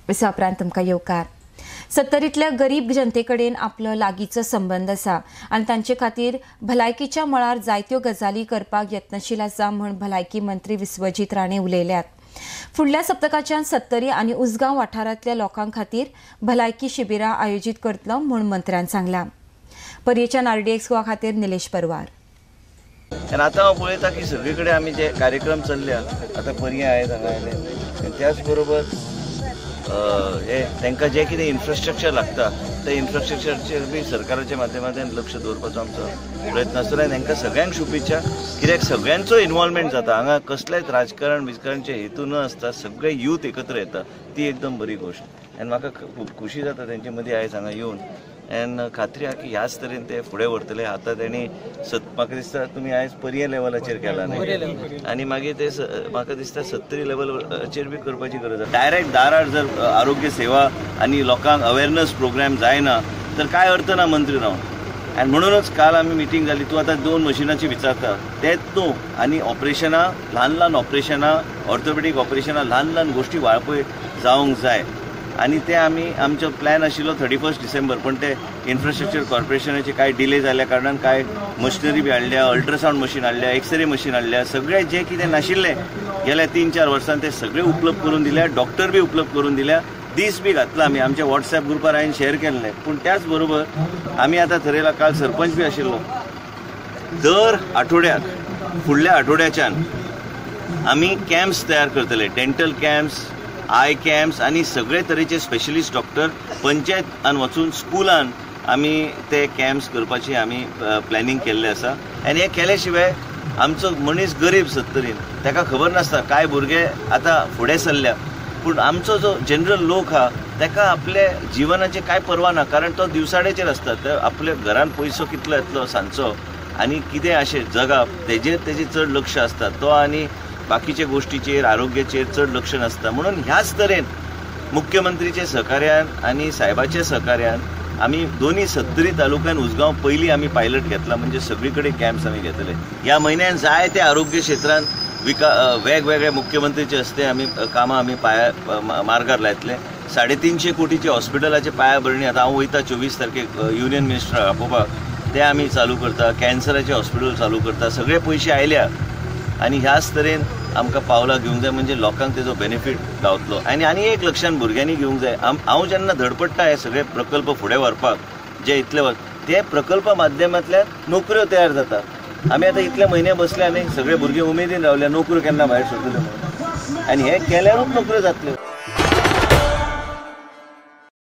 विसवा उपरांत तुमकां येवकार. सत्तरींतल्या गरीब जनते कडेन आपलो लागींचो संबंद आसा आनी तांचे खातीर भलायकीच्या मळार जायत्यो गजाली करपाक यत्नशील आसा म्हूण भलायकी मंत्री विश्वजीत राणे उलयल्यात. फुडल्या सप्तकाच्यान सत्तरी आनी उसगांव वाठारांतल्या लोकां खातीर भलायकी शिबिरां आयोजीत करतलो म्हूण मंत्र्यान सांगलां. पर्येच्या आरडीएक्स गोवा खातीर निलेश परवार. आनी आतां हांव पळयता की सगळे कडेन आमी जे कार्यक्रम चल्ल्या आतां पर्याय आयज हांगा आयले, त्याच बरोबर हे तांकां जें कितें इन्फ्रास्ट्रक्चर लागता त्या इन्फ्रास्ट्रक्चरचेर बी सरकाराच्या माध्यमांतल्यान लक्ष दवरपाचो आमचो प्रयत्न आसतलो. आनी तांकां सगळ्यांक शुभेच्छा, कित्याक सगळ्यांचो इन्वॉल्वमेंट जाता हांगा, कसलेच राजकारण बिजकारणचे हेतू न आसता सगळे यूथ एकत्र येता, ती एकदम बरी गोश्ट. आनी म्हाका खूब खुशी जाता तेंचे मदीं आयज हांगा येवन, एंड खात्री आहा की ह्याच तरेन ते फुडें व्हरतले. आतां तेणी म्हाका दिसता तुमी आयज पर्ये लेवलाचेर केला न्ही, आनी मागीर ते म्हाका दिसता सत्तरी लेवलाचेर बी करपाची गरज आसा. डायरेक्ट दारार जर आरोग्य सेवा आनी लोकांक अवेरनस प्रोग्राम जायना तर काय अर्थ ना मंत्री रावन. आनी म्हणूनच काल आमी मिटींग जाली. तूं आतां 2 मशिनाची विचारता तेच न्हू, आनी ऑपरेशनां, ल्हान ल्हान ऑपरेशनां, ऑर्थोपेडीक ऑपरेशनां, ल्हान ल्हान गोश्टी वाळपय जावंक जाय. आनी ते आमी आमचो प्लॅन आशिल्लो 31 डिसेंबर, पण ते इन्फ्रास्ट्रक्चर कॉर्पोरेशनाचे कांय डिले जाल्ल्या कारणान कांय मशिनरी बी हाडल्या, अल्ट्रासावंड मशीन हाडल्या, एक्सरे मशीन हाडल्या, सगळें जें कितें नाशिल्लें गेल्या 3-4 वर्सां ते सगळें उपलब्ध करून दिल्या, डॉक्टर बी उपलब्ध करून दिल्या, दीस बी घातला आमी आमच्या वॉट्सएप ग्रुपार हांवें शेअर केल्लें. पूण त्याच बरोबर आमी आतां थरयला, काल सरपंच बी आशिल्लो, दर आठवड्याक फुडल्या आठवड्याच्यान आमी कॅम्प्स तयार करतले, डेंटल कॅम्प्स, I camps आनी सगळे तरेचे स्पेशलिस्ट डॉक्टर पंचायतान वचून स्कुलान आमी ते कॅम्प्स करपाची आमी प्लॅनिंग केल्लें आसा. आनी हें केले शिवाय आमचो मनीस गरीब सत्तरीन ताका खबर नासता, कांय भुरगे आतां फुडें सरल्या, पूण आमचो जो जनरल लोक आहा ताका आपल्या जिवनाचे कांय पर्वा ना, कारण तो दिवसाडेचेर आसता. ते आपल्या घरान पयसो कितलो येतलो सांजचो आनी कितें अशें जगप तेजेर तेजें चड लक्ष आसता, तो आनी बाकीच्या गोष्टीचेर आरोग्याचेर चड लक्ष नासता. म्हणून ह्याच तरेन मुख्यमंत्रीचे सहकार्यान आनी साहेबाच्या सहकार्यान आमी दोन्ही सत्तरी तालुक्यान उसगांव पयलीं आमी पायलट घेतला, म्हणजे सगळी कडेन कॅम्प्स आमी घेतले. ह्या म्हयन्यान जायते आरोग्य क्षेत्रान वेगवेगळे मुख्यमंत्रीचे हस्ते आमी कामां आमी पाया मार्गार लायतले. 350 कोटीचे हॉस्पिटलाचे पायाभरणी आतां हांव वयता 24 तारखेक युनियन मिनिस्टर आपोवपाक, ते आमी चालू करता. कॅन्सराचे हॉस्पिटल चालू करता. सगळे पयशे आयल्या आनी ह्याच तरेन आमकां पावलां घेवंक जाय, म्हणजे लोकांक तेजो बेनिफीट गावतलो. आनी आनी एक लक्षान भुरग्यांनी घेवंक जाय, हांव जेन्ना धडपडटा हे सगळे प्रकल्प फुडें व्हरपाक जे इतले ते प्रकल्पा माध्यमांतल्यान नोकऱ्यो तयार जाता. आमी आतां इतले म्हयने बसले आनी सगळे भुरगे उमेदीन रावले नोकऱ्यो केन्ना भायर सरतल्यो म्हणून, आनी हे केल्यारूच नोकऱ्यो जातल्यो.